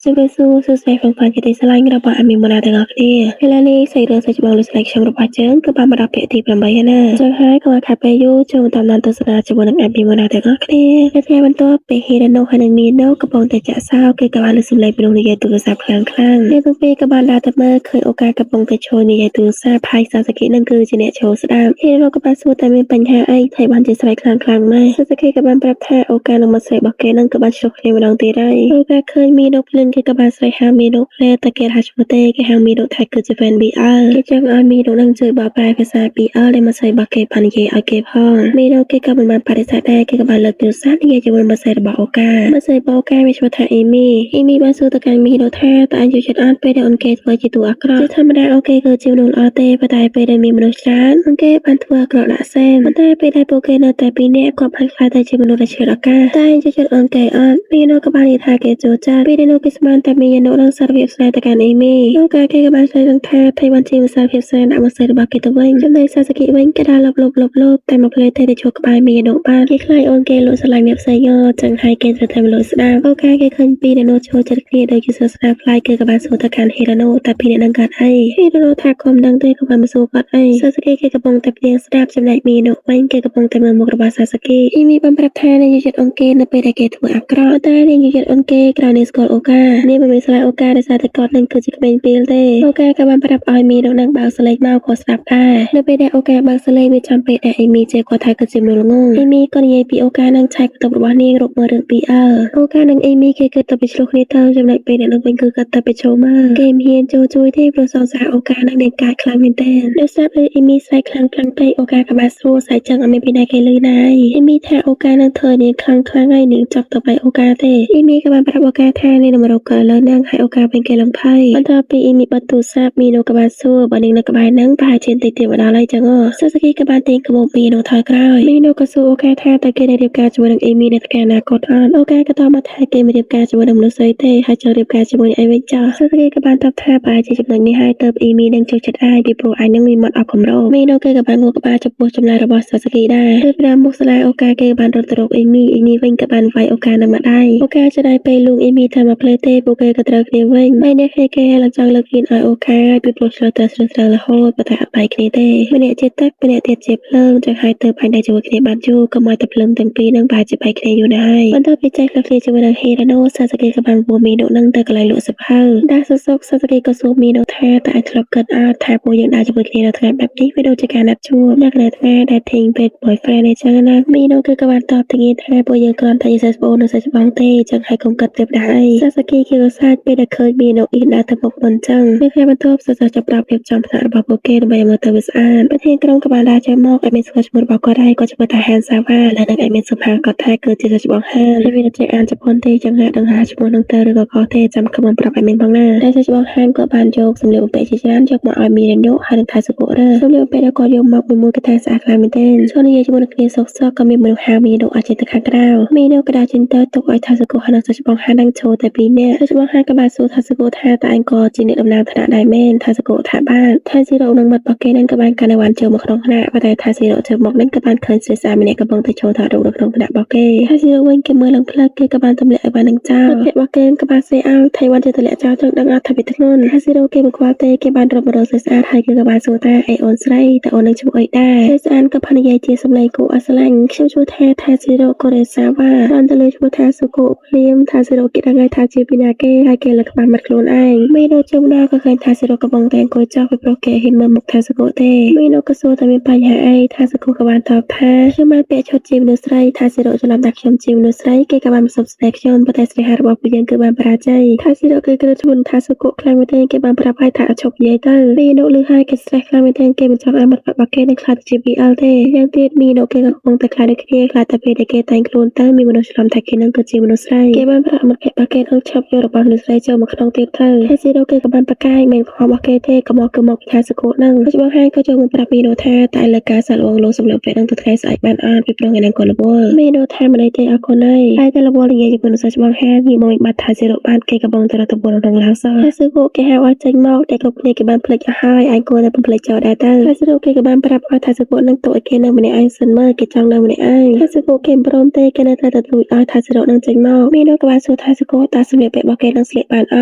ជម្រាបសួរសួស្តីហ្វឹកហ្វាជាទីស្រឡាញ់របស់អាមីម៉ូណាទាំងអស់គ្នាឥឡូវនេះសាច់រឿងសាច់ច្បងលុយស្លេកខ្ញុំរបស់ជើងគឺបានមកដល់ភាគទី8ហើយណាចឹងហើយកុំឲ្យខាតពេលយូរចូលតាមដានទស្សនាជាមួយនឹងអាមីម៉ូណាទាំងអស់គ្នានៅថ្ងៃបន្ទាប់ពេលហេរ៉ាណូហើយនិងមីណូកំពុងតែចាក់សោគេក៏បានលើសំឡេងមនុស្សនិយាយទូរស័ព្ទខ្លាំងខ្លាំងអ្នកទាំងពីរក៏បានដើរទៅមើលឃើញអូកាកំពុងតែឈរនិយាយទូរស័ព្ទហើយសាសាគិនឹងគឺជាអ្នកឈរស្ដាប់ហេរ៉ាណូក៏បានសួរតែមានបញ្ហាអីថៃបានជាស្រែកខ្លាំងខ្លាំងម៉េះសាសាគិក៏បានប្រាប់ថាអូកានិងមិត្តស្រីរបស់គេនឹងក៏បានឆ្លុះគ្នាម្ដងទៀតហើយអូកាឃើញមីណូភ្លឹងគេក៏បានស្រែកហៅមីណូភ្លែតែគេថាឈ្មោះទេគេហៅមីណូថាគឺជា fan BL គេចង់ឲ្យមីណូនឹងជួយបកប្រែភាសា BL ដែលមិត្តស្រីរបស់គេបាននិយាយឲ្យគេផងមីណូគេក៏មិនបានបដិសេធដែរគេក៏បានលើកទូរស័ព្ទនិយាយជាមួយមិត្តស្រីរបស់អូកាមិត្តស្រីរបស់អូកាមានឈ្មោះថាអ៊ីមីអ៊ីមីបានសួរទៅកាន់មីណូថាតើអញយល់ចិត្តអត់ពេលដែលអូនគេធ្វើជាតួអាក្រក់ជាធម្មតាអូគេគឺជាមនុស្សល្អទេប៉ុន្តែពេលដែលមានមនុស្សច្រើនអូនគេបានធ្វើអាក្រក់ដាក់សេមប៉ុន្តែពេលដែលពួកគេនៅតែពីរនាក់គាត់បានក្លាយទៅជាមនុស្សដែលឆ្លៀតឱកាសតែយល់ចិត្តអូនគេអត់មីណូក៏បាននិយាយថាគេចូលចិត្តពេលដែលនោះគេស្មានតែមីណូនឹងសារភាពស្នេហ៍ទៅកាន់អ៊ីមីអូកាគេក៏បានឆ្លើយនឹងថាថៃបានជាសារភាពស្នេហ៍ដាក់មកស្រីរបស់គេទៅវិញចំណែកសាសាគិវិញគេដើរលបលបលបលបតែមកផ្លេទេទៅជួបក្បែរមីណូបានគេខ្លាចអូនគេលក់ស្រឡាញ់អ្នកផ្សេងចឹងហើយគេត្រូវតែមកលក់ស្ដាប់អូកាគេឃើញពីដែលនោះចូលចិត្តគ្នាដូចជាសស្នាប្លែកគេក៏បានសួរទៅកាន់ហេរ៉ាណូតែពីអ្នកនឹងកើតអីហេរ៉ាណូថាខំដឹងទេក៏បានមកសួរគាត់អីសាសាគិគេកំពុងតែព្រៀងស្ដាប់ចំណែកមីណូវិញគេកំពុងតែមើលមុខរបស់សាសាគិអ៊ីមីបានប្រាប់ថានាងយល់ចិត្តអូនគេនៅពេលដែលគេធ្វើអាក្រក់តែនាងយល់ចិត្តអូនគេក្រោយនាងស្គាល់អូកានាងមិនមានស្លាអូកាដោយសារតែគាត់នឹងគឺជាក្មេងពេលទេអូកាក៏បានប្រាប់ឲ្យមីណូនឹងបើកសលេងមកក៏ស្ដាប់ដែរនៅពេលដែលអូកាបើកសលេងវាចំពេលដែលអ៊ីមីជេរគាត់ថាគឺជាមនុស្សល្ងងអ៊ីមីក៏និយាយពីអូកានឹងឆែកបន្ទប់របស់នាងរកមើលរឿង BL អូកានិងអ៊ីមីគេគិតទៅไปឆ្លោះគ្នាទៅចំណែកពេលអ្នកនឹងវិញគឺគាត់ទៅไปចូលមើលគេមិនហ៊ានចូលជួយទេព្រោះសង្សារអូកានឹងនាងកាចខ្លាំងមែនទែនដោយសារពេលអ៊ីមីស្រែកខ្លាំងខ្លាំងពេកអូកាក៏បានសួរស្រែកចឹងអត់មានពីណាគេលឺណាយអ៊ីមីថាអូកានឹងធ្វើនាងខ្លាំងខ្លាំងហើយនាងចប់ទៅបាយអូកាទេអ៊ីមីក៏បានប្រាប់អូកាថានាងនឹងមករកគាត់ឥឡូវហ្នឹងហើយអូកាវិញគេលំភ័យបន្ទាប់ពីអ៊ីមីបិទទូរស័ព្ទមីណូក៏បានសួរបើនាងនៅក្បែរហ្នឹងប្រហែលជាបន្តិចទៀតមកដល់ហើយចឹងសាសាគីក៏បានទាញកាបូបមីណូថយក្រោយមីណូក៏សួរអូកាថាតើគេได้រៀបការជាមួយនឹងអ៊ីមីនៅថ្ងៃអនាគតអត់អូកាក៏តបមកថាគេមិនរៀបការជាមួយនឹងមនុស្សស្រីទេហើយចង់រៀបការជាមួយនឹងអីវិញចោះសាសាគីក៏បានតបថាប្រហែលជាចំណុចនេះហើយទៅអ៊ីមីនឹងចូលចិត្តអាយពីព្រោះអាយនឹងមានមាត់អប់គម្រោមីណូគេក៏បានងក់ក្បាលចំពោះចម្លើយរបស់សាសាគីដែរពេលប្រាំមុខសាលាអូកាគេបានរត់ទៅរកអ៊ីមីអ៊ីមីវិញក៏បានវាយអូកានៅម្ដាយអូកាច្នៃពេលលួងអ៊ីមីថាមកផ្លេទេពួកគេក៏ត្រូវគ្នាវិញហើយអ្នកគ្នាគេឡើងចង់លើកគ្នាឲ្យអូកាពីព្រោះឆ្លើយតែស្រើស្រើរហូតប៉ុន្តែអត់បែកគ្នាទេម្នាក់ជាទឹកម្នាក់ទៀតជាភ្លើងចឹងហើយទៅបាញ់ដែរជាមួយគ្នាបានយូរក៏មកតែភ្លើងទាំងពីរនឹងប្រហែលជាបែកគ្នាយូរណាស់ហើយបន្ទាប់ពីចែកគ្នាជាមួយនឹងហេរ៉ាណូសាសាគីក៏បានវមីណូនឹងទៅកន្លែងលក់សភៅដាសសុកសាសាគីក៏សួរមីណូថាតើអាចធ្លាប់គិតអត់ថាពួកយើងដើរជាមួយគ្នានៅថ្ងៃបែបនេះវាដូចជាការណាត់ជួបនៅកន្លែងថ្ងៃដែល think ពេល boyfriend អីចឹងណាមីណូគឺក៏បានតបទៅងាថាពួកយើងគ្រាន់តែជាសិស្សប្អូននិងសិស្សច្បងទេចឹងហើយកុំគិតទៅដែរអីសាសាគីគេក៏សាច់ពេលដែលឃើញមីណូអ៊ីនដើរទៅមុខមុនចឹងនៅថ្ងៃបន្ទាប់សិស្សចាប់ប្រាប់រៀបចំថ្នាក់របស់ពួកគេដើម្បីឲ្យមើលទៅវាស្អាតប្រធានក្រុមក៏បានដើរចេញមកឲ្យមានស្គាល់ឈ្មោះរបស់គាត់ហើយគាត់ឈ្មោះថាហានសាវ៉ាและនឹងឲ្យមានសុផាគាត់ថាគឺជាសិស្សច្បងហានហើយវាចេះអានជប៉ុនទេចឹងហាដឹងហាឈ្មោះនឹងទៅឬក៏ខុសទេចាំខំប្រាប់ឲ្យមានផងណាតែសិស្សច្បងហានក៏បានយកសម្លៀកបំពាក់ជាច្រើនយកមកឲ្យមីរ៉ាណូហើយនឹងថៃសុករើសម្លៀកបំពាក់ដែលគាត់យកមកមួយមួយកថាស្អាតខ្លាំងមែនទែនចូលនិយាយជាមួយនឹងគ្នាសុកសុកក៏មានមនុស្សហៅមីរ៉ាណូអាចចេញទៅខាងក្រៅមីរ៉ាណូក៏ដើរចេញទៅទុកឲ្យថៃសុកហើយនឹងសិស្សច្បងហាននឹងចូលតែពីរនាក់សិស្សច្បងហានក៏បានសួរថៃសុកថាតើឯងក៏ជាអ្នកតំណាងថ្នាក់ដែរមែនថៃសុកថាបានថៃស៊ីរ៉ូនិងមិត្តរបស់គេនឹងក៏បានកាន់អីវ៉ាន់ចូលមកក្នុងថ្នាក់ប៉ុន្តែថៃស៊ីរ៉ូចូលមកនឹងក៏បានឃើញស្រីស្អាតម្នាក់កំពុងតែចូលថតរូបនៅក្នុងថ្នាក់របស់គេថៃស៊ីរ៉ូវិញគេមើលឡើងផ្លឹកគេក៏បានទម្លាក់អីវ៉ាន់នឹងចោលមិត្តភក្តិរបស់គេក៏បានសេឲ្យថៃវ៉ាន់ជាទម្លាក់ចោលចឹងដឹងអត់ថាវាធ្ងន់ថៃស៊ីរ៉ូគេមិនខ្វល់ទេគេបានរត់មករកស្រីស្អាតហើយគេក៏បានសួរថាអីអូនស្រីតើអូននឹងឈ្មោះអីដែរស្រីស្អាតក៏បាននិយាយជាសម្លេងគួរឲ្យស្រឡាញ់ខ្ញុំឈ្មោះថាថៃស៊ីរ៉ូកូរ៉េសាវ៉ាបានទៅលើឈ្មោះថាសុកូភ្លាមថៃស៊ីរ៉ូគេដឹងហើយថាជាពីណាគេហើយគេលើក្បាលមាត់ខ្លួនឯងមីណូជុំដល់ក៏ឃើញថាស៊ីរ៉ូកំពុងតែអង្គុយចុះពីព្រោះគេហ៊ានមើលមុខថាសុកូទេមីណូក៏សួរថាមានបញ្ហាអីថាសុកូក៏បានតបថាខ្ញុំបានពាក់ឈុតជាមនុស្សស្រីថាស៊ីរ៉ូច្រឡំថាខ្ញុំជាមនុស្សស្រីគេក៏បានមកសុំស្នេហ៍ខ្ញុំប៉ុន្តែស្នេហារបស់ពួកយើងគឺបានបរាជ័យថាស៊ីរ៉ូគឺគ្រឹះឈ្មោះថាសុកូខ្លាំងមែនទែនគេបានប្រាប់ឲ្យថាឈប់និយាយទៅមីណូលឺហើយគេ stress ខ្លាំងមែនទែនគេមិនចង់ឲ្យមិត្តភក្តិរបស់គេនឹងខ្លាចទៅជា BL ទេយ៉ាងទៀតមីណូគេក៏កំពុងតែខ្លាចដូចគ្នាខ្លាចតែពេលដែលគេតែងខ្លួនទៅមានមនុស្សច្រឡំថាគេនឹងគឺជាមនុស្សស្រីគេបានប្រាប់មិត្តភក្តិរបស់គេនឹងឈប់យករបស់មនុស្សស្រីចូលមកក្នុងទៀតទៅហើយស៊ីរ៉ូគេក៏បានប្រកែកមិនខុសរបស់គេទេក៏មកគឺមកពីថាសុកូនឹងច្បងហាយក៏ចូលមកប្រាប់មីណូថាតែលើការសាកល្បងលោសម្លៀកបំពាក់នឹងទៅថ្ងៃស្អែកបានអត់ពីព្រោះថ្ងៃហ្នឹងក៏រវល់មីណូថាមិនអីទេអរគុណហើយហើយតែរវល់និយាយជាមួយនឹងសិស្សច្បងហាយងាកមកបាត់ថាស៊ីរ៉ូបានគេកំពុងតែរត់ទៅក្នុងឡានសោះហើយស៊ូគេហៅឲ្យចេញមកតែគ្រប់គ្នាគេបានភ្លេចអស់ហើយឯងគួរតែបំភ្លេចចោលដែរទៅហើយស៊ូគេក៏បានប្រាប់ឲ្យថាសុកនឹងទុកឲ្យគេនៅម្នាក់ឯងសិនមើលគេចង់នៅម្នាក់ឯងហើយស៊ូគេមិនព្រមទេគេនៅតែទទូចឲ្យថាស៊ីរ៉ូនឹងចេញមកមីណូក៏បានសួរថាសុកតើសម្លៀក ពាក់របស់គេនឹងស្លៀកបានអ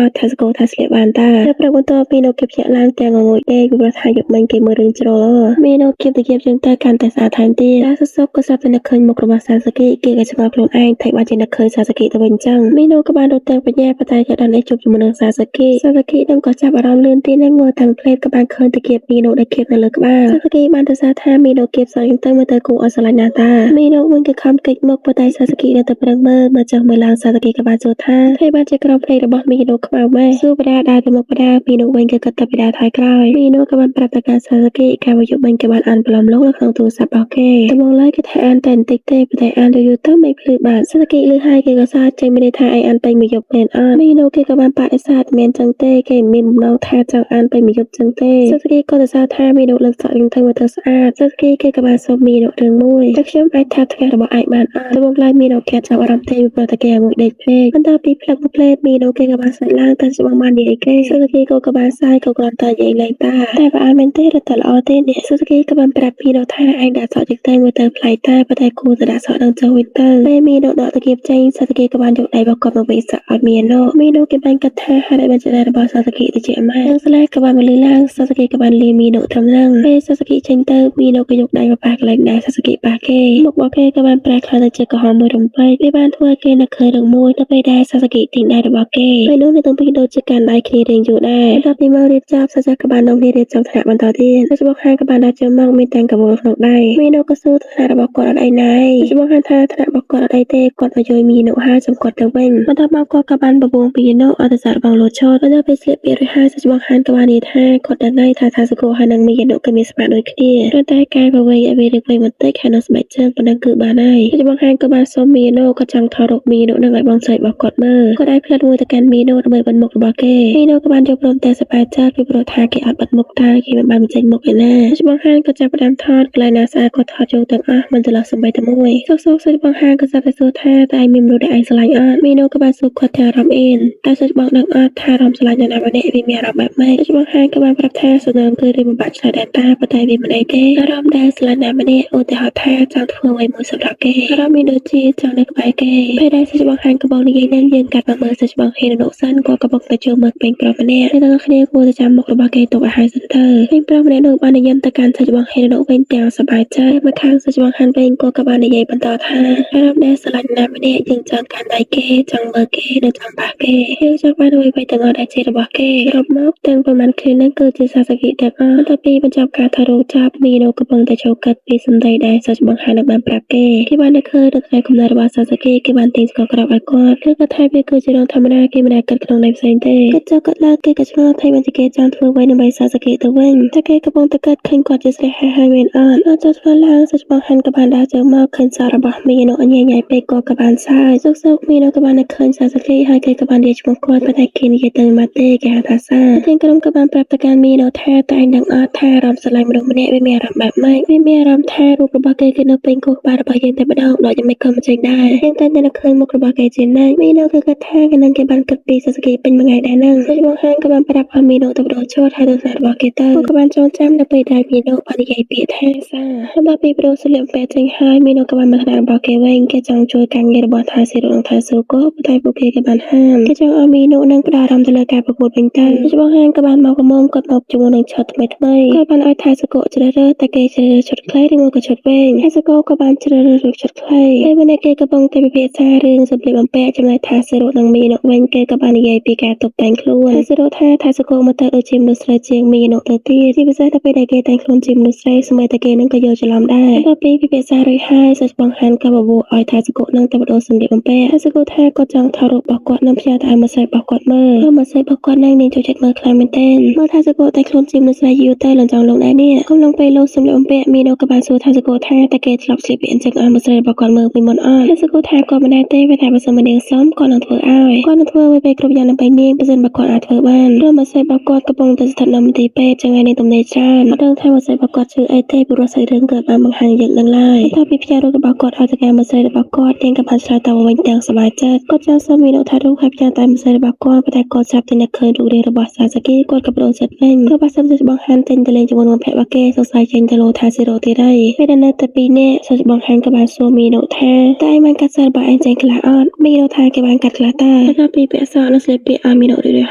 ត់ថាសកោថាស្លៀកបានតាតែព្រឹកបន្ទាប់ពីនៅគេភ្ញាក់ឡើងទាំងងងុយដេកពីព្រោះថាយប់មិញគេមើលរឿងជ្រុលមីណូគៀបទៅគៀបជាងទៅកាន់តែស្អាតថែមទៀតតែសុសុកក៏ស្រាប់តែនឹកឃើញមុខរបស់សាសគីគេក៏ឆ្ងល់ខ្លួនឯងថាបានជានឹកឃើញសាសគីទៅវិញចឹងមីណូក៏បានរត់ទៅបញ្ញាប៉ុន្តែក៏ដល់នេះជួបជាមួយនឹងសាសគីសាសគីនឹងក៏ចាប់អារម្មណ៍លឿនទីនឹងមើលតាមផ្លេតក៏បានឃើញទៅគៀបមីណូដែលគៀបនៅលើក្បាលសាសគីបានទៅសារថាមីណូគៀបសក់ទៅមើលទៅគួរឲ្យស្រឡាញ់ណាស់តាមីណូវិញក៏ខំកិច្ចមុខប៉ុន្តែសាសគីនៅតែប្រឹងមើលមើលចុះមើលឡើងសាសគីក៏បានសួរថាហើយបានជាក្រុមភ្លេងរបស់មីណូខ្មៅម៉េះសួរបដាដើរទៅមុខបដាមីណូវិញក៏គិតតែបដាថយក្រោយមីណូក៏បានប្រាប់ទៅកាន់សាសគីកាលមកយប់វិញក៏បានអានប្រឡំលោកនៅក្នុងទូរស័ព្ទរបស់គេដំបូងឡើយគេថាអានតែបន្តិចទេប៉ុន្តែអានយូរៗទៅមិនភ្លឺបានសាសគីលឺហើយគេក៏សើចចេញមានន័យថាឯងអានពេញមួយយប់មែនអត់មីណូគេក៏បានបដិសេធមានចឹងទេគេមានបំណងថាចង់អានពេញមួយយប់ចឹងទេសាសគីក៏ទៅសើថាមីណូលើកសក់នឹងទៅមើលទៅស្អាតសាសគីគេក៏បានសុំមីណូរឿងមួយតែខ្ញុំអាចថាថ្ងៃរបស់ឯងបានអត់ដំបូងឡើយមីណូគេចាប់អារម្មណ៍ទេព្រោះតែគេឲ្យមួយដេកពេកបន្ទាប់ពីផ្លឹកមួយផ្លេតមីណូគេក៏បានសាច់ឡើងតែច្បាស់បាននិយាយគេសាសគីក៏បានសាយក៏គ្រាន់តែនិយាយលេងតាតែបើអានមែនទេរត់តែល្អទេនេះសាសគីក៏បានប្រាប់មីណូថាឯងដាក់សក់ចឹងទៅមើលទៅប្លែកតែប៉ុន្តែគួរតែដាក់សក់នឹងចុះវិញទៅពេលមីណូដកតាគៀបចេញសាសគីក៏បានយកដៃរបស់គាត់មកវាយសក់ឲ្យមីណូមីណូគេបានគិតថាហេតុអីបានជារបស់សាសគីទៅជាម៉ែនឹងស្លាក៏បានមកលឺឡើងសាសគីក៏បានលាមីណូត្រឹមហ្នឹងពេលសាសគីចេញទៅមីណូក៏យកដៃមកប៉ះកន្លែងដែលសាសគីប៉ះគេមុខរបស់គេក៏បានប្រែក្លាយទៅជាក្រហមមួយរំពេចវាបានធ្វើឲ្យគេនឹកឃើញរឿងមួយទៅពេលដែលសាសគីទាញដៃរបស់គេពេលនោះនៅទាំងពីរដូចជាកាន់ដៃគ្នារៀងយូរដែរបន្ទាប់ពីមករៀបចំសាសក៏បាននាំគ្នារៀបចំថ្នាក់បន្តទៀតសាសបុកហាងក៏បានដាក់ចូលមកមានទាំងកបូលក្នុងដៃមីណូក៏សួរថ្នាក់របស់គាត់អត់អីណៃសាសបុកហាងថាថ្នាក់របស់គាត់អត់អីទេគាត់មកជួយមីណូហើយសំគាត់ទៅវិញបន្ទាប់មកគាត់ក៏បានបបួលមីណូអត់ទៅសាកល្បងលោតឈតបន្ទាប់ពីស្លៀកពាក់រួចហើយសាសបុកហាងក៏បាននិយាយថាគាត់ដឹងហើយថាថាសកលហើយនឹងមីណូក៏មានស្មាតដូចគ្នាគ្រាន់តែកែប្រវែងឲ្យវារៀងវែងបន្តិចហើយនឹងស្បែកជើងប៉ុណ្ណឹងគឺបានហើយសាសបុកហាងក៏បានសុំមីណូក៏ចង់ថតរូបមីណូនឹងឲ្យបងស្រីរបស់គាត់មើលគាត់ឲ្យផ្លិតមួយទៅកាន់មីណូដើម្បីបិទមុខរបស់គេមីណូក៏បានយកព្រមតែសប្បាយចិត្តពីព្រោះថាគេអត់បិទមុខតែគេមិនបានបញ្ចេញមុខឯណាសាសបុកហាងក៏ចាប់ផ្ដើមថតកន្លែងណាស្អាតក៏ថតយកទាំងអស់មិនចន្លោះសំបីតែមួយសុកសុកសាសបុកហាងក៏ចាប់តែសួរថាតើឯងមានមនុស្សដែលឯងស្រឡាញ់អត់មីណូក៏បានសួរគាត់ថាអារម្មណ៍អៀនតែសាសបុកដឹងអត់ថាអារម្មណ៍ស្រឡាញ់នរណាម្នាក់វាមានអារម្មណ៍បែបម៉េចសាសបុកហាងក៏បានប្រាប់ថាសំណងគឺរឿងពិបាកឆ្លើយដែរតាប៉ុន្តែវាមិនអីទេអារម្មណ៍ដែលស្រឡាញ់ណាម្នាក់ឧទាហរណ៍ថាចង់ធ្វើអ្វីមួយសម្រាប់គេអារម្មណ៍មានដូចជាចង់នៅក្បែរគេពេលដែលសាសបុកហាងកំពុងនិយាយនឹងយើងកាត់មកមើលសាសបុកហេរនុសិនគាត់កំពុងតែចូលមើលពេញប្រុសម្នាក់អ្នកទាំងគ្នាគួរតែចាំមុខរបស់គេទុកឲ្យហើយសិនទៅពេញប្រុសម្នាក់នោះបានញញឹមទៅកាន់សាសបុកហេរនុវិញទាំងសប្បាយចិត្តមកខាងសាសបុកហាងវិញគាត់ក៏បាននិយាយបន្តថាអារម្មណ៍ដែលស្រឡាញ់ណាម្នាក់យើងចង់កាន់ដៃគេចង់មើលគេនិងចង់ប៉ះគេយើងចង់បានអ្វីៗទាំងអស់ដែលជារបស់គេរាប់មកទាំងប្រមាណគ្នានឹងគឺជាសាសគីទាំងអស់បន្ទាប់ពីបញ្ចប់ការថតរូបចាប់មីណូកំពុងតែចូលគិតពីសម្ដីដែលសាសបង្ហាញនឹងបានប្រាប់គេគេបាននឹកឃើញនៅថ្ងៃកំណើតរបស់សាសគីគេបានទិញស្ករគ្រាប់ឲ្យគាត់គឺគាត់ថាវាគឺជារឿងធម្មតាគេមិនដែលគិតក្នុងន័យផ្សេងទេគិតចុះគិតឡើងគេក៏ឆ្ងល់ថាបានជាគេចង់ធ្វើអ្វីដើម្បីសាសគីទៅវិញតែគេកំពុងតែគិតឃើញគាត់ជាស្នេហាហើយមែនអត់ដល់ចុះធ្វើឡើងសាសបង្ហាញក៏បានដើរចូលមកឃើញសាររបស់មីណូអញញ៉ៃពេកគាត់ក៏បានសើចសុកសុកមីណូក៏បាននឹកឃើញសាសគីហើយគេក៏បាននិយាយឈ្មោះគាត់ប៉ុន្តែគេនិយាយទៅមកទេគេហៅថាសាទាំងក្រុមក៏បានប្រាប់ទៅកាន់មីណូថាតែឯងដឹងអត់ថាអារម្មណ៍ស្រឡាញ់មនុស្សម្នាក់វាមានអារម្មណ៍បែបម៉េចវាមានអារម្មណ៍ថារូបរបស់គេគឺនៅពេញខួរក្បាលរបស់យើងតែម្ដងដល់យ៉ាងម៉េចក៏មិនចេញដែរយើងតែតែនឹកឃើញមុខរបស់គេជានិច្ចមីណូគឺគិតថាគេនឹងគេបានគិតពីសាសគីពេញមួយថ្ងៃដែរហ្នឹងសាច់បងហាងក៏បានប្រាប់ឲ្យមីណូទៅបដូរឈុតហើយទៅស្នាក់របស់គេទៅគាត់ក៏បានចងចាំនៅពេលដែលមីណូបាននិយាយពាក្យថាសាបន្ទាប់ពីបដូរសម្លៀកបំពាក់ចេញហើយមីណូក៏បានមកថ្នាក់របស់គេវិញគេចង់ជួយការងាររបស់ថៃសេរុនិងថៃស៊ូកូប៉ុន្តែពួកគេក៏បានហាមគេចង់ឲ្យមីណូនឹងផ្ដោតអារម្មណ៍ទៅលើការប្រកួតវិញទៅសាច់បងហាងក៏បានមកប្រមូលគាត់មកជាមួយនឹងឈុតថ្មីថ្មីគាត់បានឲ្យថៃស៊ូកូជ្រើសរើសតែគេជ្រើសរើសឈុតខ្លីឬមួយក៏ឈុតវែងថៃស៊ូកូក៏បានជ្រើសរើសឈុតខ្លីពេលវិញគេកំពុងតែពិភាក្សារឿងសម្លៀកបំពាក់ចំណែកថាសេរុនិងមីណូវិញគេក៏បាននិយាយពីការតុបតែងខ្លួនថៃសេរុថាថៃស៊ូកូមកទៅដូចជាមនុស្សស្រីជាងមីណូទៅទៀតជាពិសេសទៅពេលដែលគេតែងខ្លួនជាមនុស្សស្រីសម្បីតែគេនឹងក៏យល់ច្រឡំដែរបន្ទាប់ពីពិភាក្សារួចហើយសាច់បងហានក៏បបួលឲ្យថៃស៊ូកូនឹងទៅបដូរសម្លៀកបំពាក់ថៃស៊ូកូថាគាត់ចង់ថតរូបរបស់គាត់និងផ្ញើទៅឲ្យម្សិលរបស់គាត់មើលព្រោះម្សិលរបស់គាត់នឹងនាងចូលចិត្តមើលខ្លាំងមែនទែនមើលថៃស៊ូកូតែខ្លួនជាមនុស្សស្រីយូរទៅលងចង់លងដែរនេះកំឡុងពេលលោកសម្លៀកបំពាក់មីណូក៏បានសួរថៃស៊ូកូថាតើគេធ្លាប់ស្លៀកពាក់អញ្ចឹងឲ្យម្សិលរបស់គាត់មើលពីមុនអត់ថៃស៊ូកូថាគាត់មិនដែរទេវាថាបើសិនមកនាងសុំគាត់នឹងធ្វើឲ្យគាត់នឹងធ្វើអ្វីៗគ្រប់យ៉ាងដើម្បីនាងបើសិនបើគាត់អាចធ្វើបានព្រោះម្សិលរបស់គាត់កំពុងតែស្ថិតនៅមន្ទីរពេទ្យចឹងហើយនាងទំនេរច្រើនអត់ដឹងថាម្សិលរបស់គាត់ឈឺអីទេព្រោះសាច់រឿងក៏បានបង្ហាញយើងដឹងឡើយបន្ទាប់ពីផ្ញើរូបរបស់គាត់ឲ្យទៅកាន់ម្សិលរបស់គាត់នាងក៏បានឆ្លើយតបវិញទាំងសប្បាយចិត្តគាត់ចង់សុំមីណូថារូបហើយផ្ញើតែម្សិលរបស់គាត់ប៉ុន្តែគាត់ស្រាប់តែនឹកឃើញរូបរាងរបស់សាសគីគាត់ក៏ប្ដូរចិត្តវិញគាត់បានសុំសាច់បងហានចេញទៅលេងជាមួយមិត្តភក្តិរបស់គេសង្ស័យចេញទៅលោថាសេរ៉ូទៀតហើយពេលដែលនៅតែពីរនាក់សាច់បងហានក៏បានសួរមីណូថាតើឯងបានកាត់សាររបស់ឯងចេញខ្លះអត់មីណូថាគេបានកាត់ខ្លះតា បន្ទាប់ពីពាក់សក់និងស្លៀកពាក់ឲ្យមីណូរួចរាល់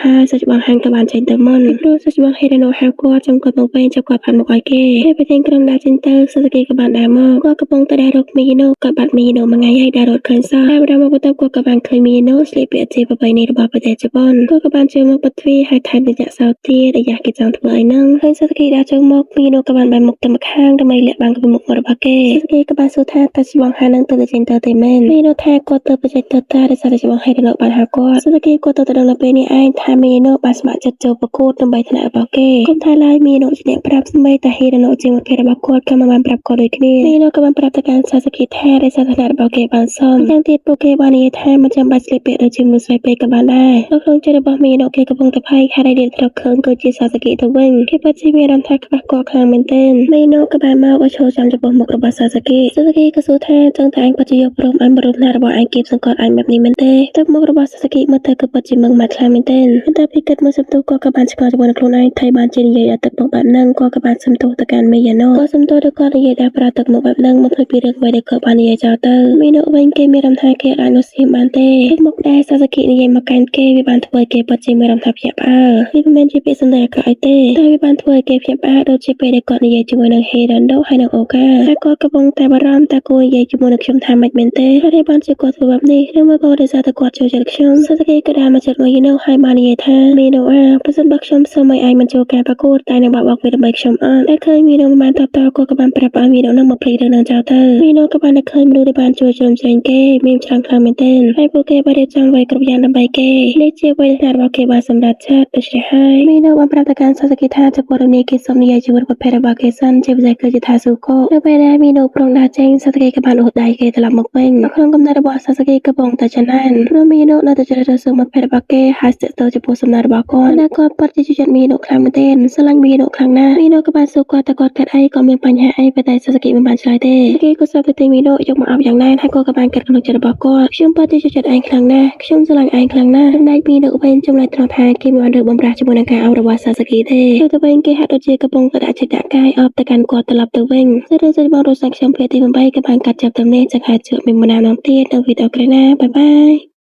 ហើយសាច់ច្បងហាន់ក៏បានចេញទៅមុនពីព្រោះសាច់ច្បងហេរ៉ាណូហៅគាត់ចាំគាត់មកវិញចាំគាត់ផាត់មុខឲ្យគេពេលប្រធានក្រុមដើរចេញទៅសាសគីក៏បានដើរមកគាត់កំពុងតែដើររកមីណូគាត់បាត់មីណូមួយថ្ងៃហើយដើររត់ឃើញសោះតែម្ដងមកបន្ទាប់គាត់ក៏បានឃើញមីណូស្លៀកពាក់ជាប្រពៃណីរបស់ប្រទេសជប៉ុនគាត់ក៏បានជឿមកបិទទ្វារហើយថែមទាំងចាក់សោទៀតអាយ៉ាគេចង់ធ្វើអីហ្នឹងឃើញសាសគីដើរចូលមកមីណូក៏បានបែរមុខទៅម្ខាងដើម្បីលាក់បាំងពីមុខមាត់របស់គេសាសគីក៏បានសួរថាតើច្បងហានឹងទៅតែចេញទៅទេមែនមីណូថាគាត់ទៅបច្ចេកទៅតាដោយសារតែច្បងហេរ៉ាណូបានហៅគាត់សាសគីគាត់ទៅទៅដល់ពេលនេះឯងថាមីណូបានស្ម័គ្រចិត្តចូលប្រកួតដើម្បីថ្នាក់របស់គេគុំថាឡើយមីណូជាអ្នកប្រាប់ស្មីតាហេរ៉ាណូជាមិត្តភក្តិរបស់គាត់ក៏មិនបានប្រាប់គាត់ដូចគ្នាមីណូក៏បានប្រាប់ទៅកាន់សាសគីថាដោយសារថ្នាក់របស់គេបានសុំយ៉ាងទៀតពួកគេបាននិយាយថាមិនចាំបាច់ស្លៀកពាក់ដូចជាមនុស្សស្រីពេកក៏បានដែរនៅក្នុងចិត្តរបស់មីណូគេកំពុងតែភ័យហេតុអីដែលត្រូវឃើញគឺជាសាសគីទៅវិញគេពិតជាមានអារម្មណ៍ថាខ្វះគាត់ខ្លាំងមែនទែនមីណូក៏បានមកឲ្យឈរចាំចំពោះមុខរបស់សាសគីសាសគីក៏សួរថាចង់តែឯងពិតជាយកព្រមឲ្យមករំណារបស់ឯងគៀបសង្កត់ឯងបែបនេះមែនទេទឹកមុខរបស់សាសគីមើលទៅគឺពិតជាមឹងម៉ាត់ខ្លាំងមែនទែនប៉ុន្តែពីគិតមួយសន្ទុះគាត់ក៏បានឆ្ងល់ជាមួយនឹងខ្លួនឯងថៃបានជានិយាយដល់ទឹកមុខបែបហ្នឹងគាត់ក៏បានសំទោសទៅកាន់មីយ៉ាណូគាត់សំទោសដល់គាត់និយាយដល់ប្រើទឹកមុខបែបហ្នឹងមកភ្លេចពីរឿងអ្វីដែលគាត់បាននិយាយចោលទៅមីណូវិញគេមានអារម្មណ៍ថាគេអាចនោះសៀមបានទេទឹកមុខដែលសាសគីនិយាយមកកាន់គេវាបានធ្វើឲ្យគេពិតជាមានអារម្មណ៍ថាភ្ញាក់ផ្អើលវាមិនមែនជាពាក្យសម្ដីអាក្រក់អីទេតែវាបានធ្វើឲ្យគេភ្ញាក់ផ្អើលដូចជាពេលដែលគាត់និយាយជាមួយនឹងហេរ៉ាន់ដូហើយនិងអូកាតែគាត់កំពុងតែបារម្ភតើគួរនិយាយជាមួយនឹងខ្ញុំថាម៉េចមែនទេហើយបានជាគាត់ធ្វើបែបនេះឬមួយក៏ដោយសារតែគាត់ចូលចិត្តខ្ញុំសាសគីក៏ដើរមកចិត្តមីណូហើយបាននិយាយថាមីណូអាប្រសិនបើខ្ញុំសូមឲ្យឯងមិនចូលការប្រកួតតែនឹងបាក់បោកវាដើម្បីខ្ញុំអត់តែឃើញមីណូមិនបានតបតគាត់ក៏បានប្រាប់ឲ្យមីណូនឹងមកភ្លេចរឿងនឹងចោលទៅមីណូក៏បានតែឃើញមនុស្សដែលបានជួយជ្រោមជ្រែងគេមានច្រើនខ្លាំងមែនទែនហើយពួកគេបានរៀបចំអ្វីគ្រប់យ៉ាងដើម្បីគេនេះជាអ្វីដែលរបស់គេបានសម្រេចចិត្តដូច្នេះហើយមីណូបានប្រាប់ទៅកាន់សាសគីថាចំពោះរឿងនេះគេសូមនិយាយជាមួយប្រភេទរបស់គេសិនជាពិសេសគឺជាថាស៊ូកូនៅពេលដែលមីណូប្រុងដើរចេញសាសគីក៏បានអូសដៃគេត្រឡប់មកវិញនៅក្នុងកំណត់របស់សាសគីកំពុងតែច្រានព្រោះមីណូនៅតែជ្រើសរើសមិត្តភក្តិរបស់គេហើយស្ទាក់ស្ទើរចំពោះសំណើរបស់គាត់តែគាត់ពិតជាចូលចិត្តមីណូខ្លាំងមែនទែនស្រឡាញ់មីណូខ្លាំងណាស់មីណូក៏បានសួរគាត់តើគាត់កាត់អីក៏មានបញ្ហាអីប៉ុន្តែសាសគីមិនបានឆ្លើយទេគេក៏ស្រាប់តែទិញមីណូយកមកអបយ៉ាងណែនហើយគាត់ក៏បានកាត់ក្នុងចិត្តរបស់គាត់ខ្ញុំពិតជាចូលចិត្តឯងខ្លាំងណាស់ខ្ញុំស្រឡាញ់ឯងខ្លាំងណាស់ចំណែកមីណូវិញចម្លែកត្រង់ថាគេមិនបានរើបំរាស់ជាមួយនឹងការអបរបស់សាសគីទេទៅវិញគេហាក់ដូចជាកំពុងតែដាក់ចិត្តដាក់កាយអបទៅកាន់គាត់ត្រឡប់ទៅវិញសារឿងសាច់បងរស់សាច់ខ្ញុំភេទទី8ក៏បានកាត់ចាប់តំណែងចង្ហាជួបមានម្ដងទៀតនៅវីដេអូក្រោយណាបាយបាយ។